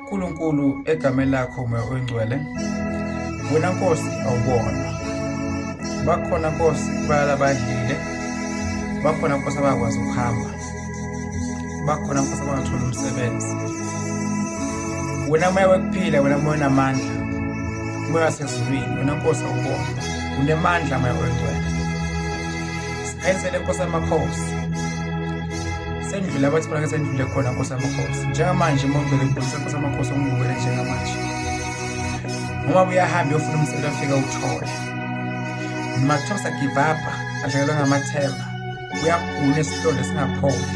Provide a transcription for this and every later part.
Nkulunkulu egameni lakho Moya oNgcwele, wena Nkosi awubonwa. Bakhona Nkosi balala badlile, bakhona Nkosi abakwazi ukuhamba, bakhona Nkosi abangathola umsebenzi. Wena moya wekuphila, wena moya onamandla, moya wasezulwini, wena Nkosi awubonwa, unemandla moya oNgcwele. Sikhanyisele Nkosi amakhosi. Sendlule abathi khona ke sendlule khona Nkosi amakhosi. Njengamanje uma ungcwele kubonisa Nkosi amakhosi ongibukele njengamanje. Noma uyahamba uyofuna umsebenzi afika uthole. Noma kuthiwa usagive up, alahlekelwe ngamathemba. Uyagula isilonda esingapholi.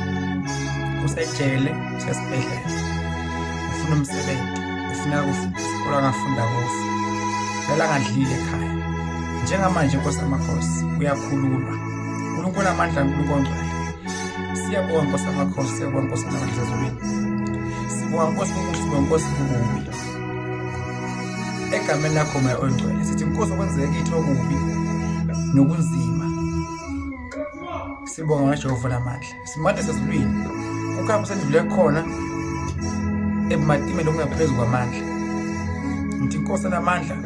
Usejele, usesibhedlela. Ufuna umsebenzi, ufuna isikole angafunda kuso. Lala angadlile ekhaya. Njengamanje Nkosi amakhosi uyakhululwa. uNkulunkulu amandla, uNkulunkulu ongcwele. Siyabonga Nkosi amakhosi, siyabonga Nkosi amandla ezulwini. Sibonga Nkosi kukuhle, sibonga Nkosi kukubi. Egameni lakho Moya oNgcwele sithi Nkosi okwenzeke kithi okubi nokunzima. Sibonga ngoJehova namandla. Simande sezulwini. Kukhapha sendlule khona ebumatimeni okungaphezu kwamandla. Ngithi Nkosi namandla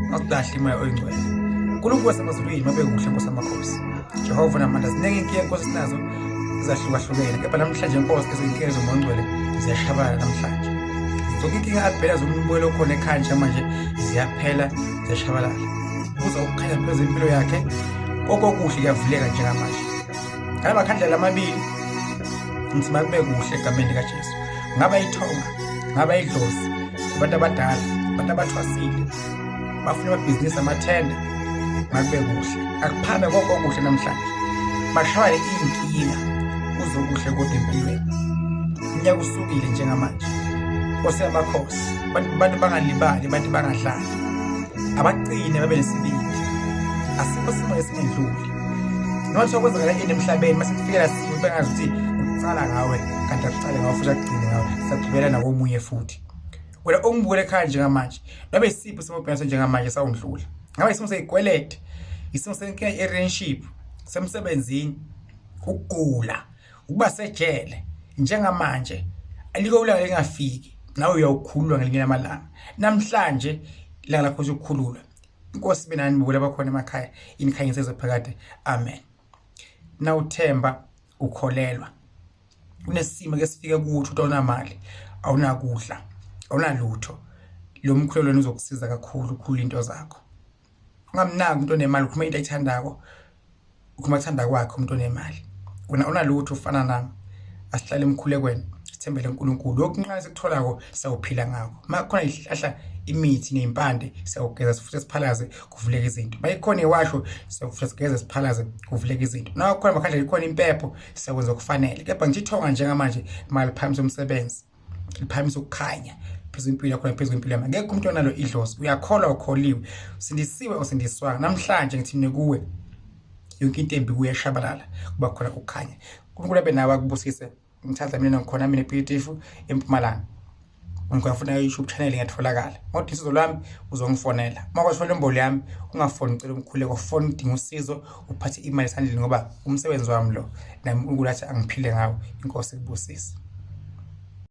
ngasilahli moya oyingcwele. Nkulunkulu wasemazulwini mabe kuhle Nkosi amakhosi. Jehova namandla ziningi inkinga Nkosi sinazo ezahlukahlukene kepha namhlanje Nkosi izinkinga zomoya ongcwele ziyashabalala namhlanje. Zonke inkinga abhela zombukelo okhona ekhaya njengamanje ziyaphela ziyashabalala. Kuza ukukhanya phezu impilo yakhe kokokuhle kuyavuleka njengamanje. Ngala makhandlela amabili ngithi makube kuhle egameni likaJesu. Ngaba ithonga, ngaba idlozi, abantu abadala, abantu abathwasile, bafuna amabhizinisi amathenda, makube kuhle. Akuphame konke okuhle namhlanje. Bashayele iy'nkinga kuzokuhle kodwa empilweni. Unyaka usukile njengamanje. Nkosi yamakhosi, abantu bangalibali, abantu bangadlali. Abaqine babe nesibindi. Asikho isimo esingendluli. Noma kuthiwa kwenzakala ini emhlabeni mase kufikela simo bengazi ukuthi kucala ngawe kanti akucale ngawe futhi akugcine ngawe sagibela nakomunye futhi. Wena ongibukele ekhaya njengamanje noma isiphi isimo obhekana njengamanje sawundlula. Ngabe isimo seyikwelede, isimo senkinga ye-relationship, semsebenzini, ukugula, ukuba sejele njengamanje alikho ulaka lingafiki nawe uyawukhululwa ngelinye lamalanga. Namhlanje ilanga lakho lokukhululwa. Inkosi ibe nani bukela abakhona emakhaya inikhanyise phakade. Amen. Nawuthemba ukholelwa. Kunesimo ke sifike kuthi ukuthi awunamali, awunakudla, awunalutho. Lo mkhulelo lona uzokusiza kakhulu ukukhulula into zakho. Ungamnaki umuntu onemali ukhuluma into ayithandako. Ukhuluma kuthanda kwakhe umuntu onemali. Wena unalutho ufana nami. Asihlale emkhulekweni sithembele uNkulunkulu. Lokhu nxa esikutholako siyawuphila ngakho. Uma kukhona izihlahla imithi ney'mpande siyawugeza futhi siphalaze kuvuleke izinto. Uma ikhona iwasho siyawufuthi sigeze siphalaze kuvuleke izinto. Uma kukhona amakhandlela ikhona impepho siyakwenza okufanele. Kepha ngithi ithonga njengamanje maliphakamisa umsebenzi. Liphakamisa ukukhanya phezu kwempilo yakho naphezu kwempilo yami. Akekho umuntu onalo idlozi. Uyakholwa ukholiwe. Usindisiwe usindiswanga. Namhlanje ngithi mina kuwe yonke into embi kuye yashabalala kuba khona ukukhanya. uNkulunkulu abe nawe akubusise. Ngithanda mina ngikhona mina ePitifu eMpumalanga. Ngiyafuna i-YouTube channel ngiyatholakala. Uma udinga usizo lwami uzongifonela. Uma kwathola inombolo yami ungafoni ucela umkhuleko, fona udinga usizo uphathe imali esandleni ngoba umsebenzi wami lo. Nami uNkulunkulu athi angiphile ngawo. Inkosi ikubusise.